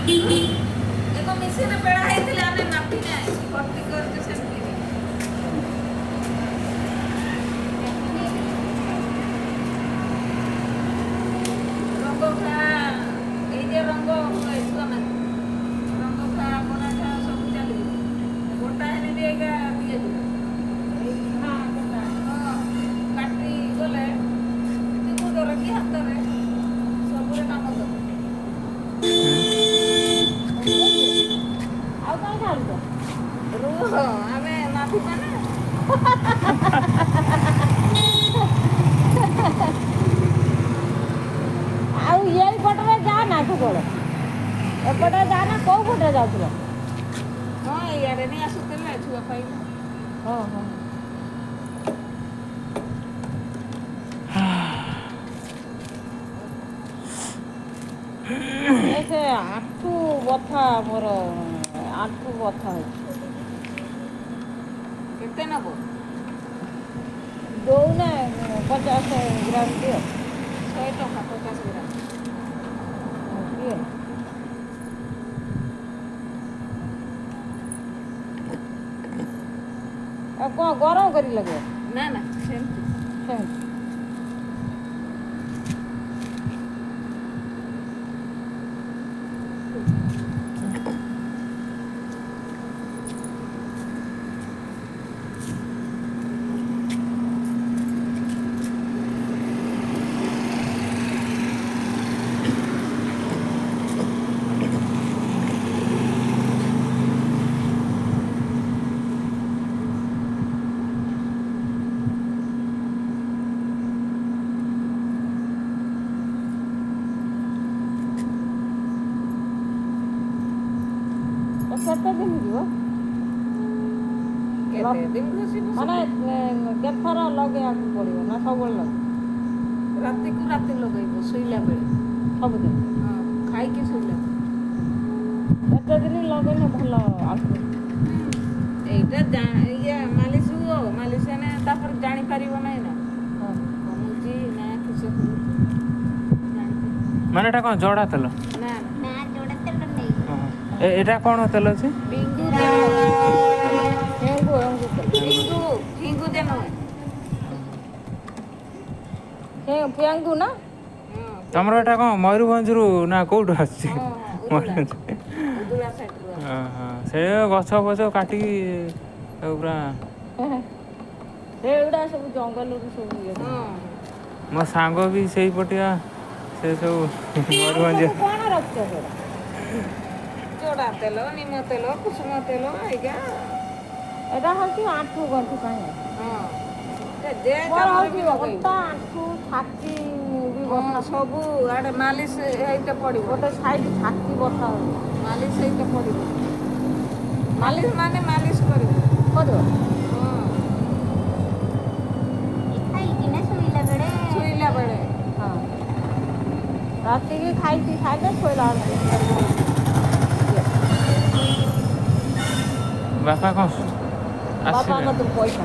ଏକ ମିଶିରେ ପେଳା ହେଇଥିଲେ ଆମେ ମାପି ନାହିଁ ଭର୍ତ୍ତି କରିଛୁ ସେମିତି। ରଙ୍ଗ ଘା, ଏଇ ଯେ ରଙ୍ଗ ହୁଏ ଛୁଆମାନେ, ରଙ୍ଗ ଘା ପରାଠା ସବୁ ଚାଲିବ। ଗୋଟା ହେଲେ ବି ଏଇଟା ଦିଆଯିବ। ହଁ, କାଟି ଗଲେ ଗୋଡ଼ରେ କି ହାତରେ ସବୁରେ କାମ ଦେବ। ଆଉ କାଇଁ ଢାଳୁଛ? ରୁହ, ଆମେ ମାପିବା ନା। ଆଉ ଏଇ ପଟରେ ଯା ନା, ସବୁବେଳେ ଏପଟେ ଯା ନା, କୋଉ ପଟରେ ଯାଉଥିଲ? ହଁ, ଇଆଡ଼େ ନେଇ ଆସୁଥିଲେ ଛୁଆ ପାଇଲେ। ହଁ, ଏ ସେ ଆଣ୍ଠୁ ବଥା, ମୋର ଆଣ୍ଠୁ ବଥା ହଉଛି। କେତେ ନେବ? ଦଉନା, 50 ଗ୍ରାମ ଦିଅ। 100 ଟଙ୍କା 50 ଗ୍ରାମ। ଦିଅ। ଆଉ କ'ଣ ଗରମ କରି ଲଗେଇବ? ନା ନା, ସେମିତି। ସେମିତି। ତ କେତେ ଦିନ ଯିବ? କେତେ ଦିନ ଘଷିବ? ମାନେ କେତେଥର ଲଗେଇବାକୁ ପଡ଼ିବ ନା ସବୁବେଳେ ଲଗେଇବ? ରାତିକୁ ରାତି ଲଗେଇବ, ଶୋଇଲା ବେଳେ। ସବୁଦିନ? ହଁ, ଖାଇକି ଶୋଇଲା ବେଳେ। କେତେ ଦିନ ଲଗେଇଲେ ଭଲ ଆସିବ? ଏଇଟା ଇଏ ମାଲିସ ହୁଅ, ମାଲିସ ହେଲେ ତାପରେ ଜାଣିପାରିବ ନାହିଁ ନା କମୁଛି ନା କିସ ହଉଛି ଜାଣିପାରିବ। ମାନେ ଏଟା କ'ଣ ଜଡ଼ା ତେଲ? ନା। ନା, ଯୋଡ଼ା ତେଲ ନେଇ। ହଁ। ଏଟା କ'ଣ ତେଲ ଅଛି? ବିଙ୍ଗୁ ତେଲ। ହେଙ୍ଗୁ, ହେଙ୍ଗୁ ତେଲ। ହିଙ୍ଗୁ, ହିଙ୍ଗୁ ଯେ ନୁହେଁ। ଫେଙ୍ଗୁ ନା? ହଁ। ତମର ଏଟା କ'ଣ ମୟୂରଭଞ୍ଜରୁ ନା କୋଉଠୁ ଆସୁଛି? ହଁ, ଉଦୁଳା। ମୟୂରଭଞ୍ଜ। ଉଦୁଳା ସାଇଡ଼ରୁ। ହଁ, ସେ ଗଛ ଫଛ କାଟିକି ତାକୁ ପୁରା ସେଗୁଡ଼ା ସବୁ ଜଙ୍ଗଲରୁ ସବୁ ଇଏ। ହଁ। ମୋ ସାଙ୍ଗ ବି ସେଇପଟିଆ, ସେ ସବୁ ମୟୂରଭଞ୍ଜ। ଆଉ ସବୁ କ'ଣ ରଖିଛ ସେଗୁଡ଼ା? ଜଡ଼ା ତେଲ, ନିମ ତେଲ, କୁସୁମ ତେଲ ଏଇଟା। ଏଇଟା ହେଉଛି ଆଣ୍ଠୁ ଗଣ୍ଠି ପାଇଁ। ହଁ, ଯେ ମୋର କାମରେ ହେଉଛି ବି ଲଗେଇବ। ଅଣ୍ଟା, ଆଣ୍ଠୁ, ଛାତି ବି ବଥା। ସବୁ ଆଡ଼େ ମାଲିସ ହେଇତେ ପଡ଼ିବ। ଗୋଟେ ସାଇଡ୍ ଛାତି ବଥା ହେଉଛି। ମାଲିସ ହେଇତେ ପଡ଼ିବ। ମାଲିସ ମାନେ ମାଲିସ କରିବ। କରିବ। ହଁ। ଖାଇକିନା ଶୋଇଲା ବେଳେ। ଶୋଇଲା ବେଳେ। ହଁ, ରାତିକି ଖାଇକି ଖାଇଲେ ଶୋଇଲା ବେଳକୁ ବାପା କ'ଣ ବାପା ଆସିଲେ? କତୁରୁ ପଇସା।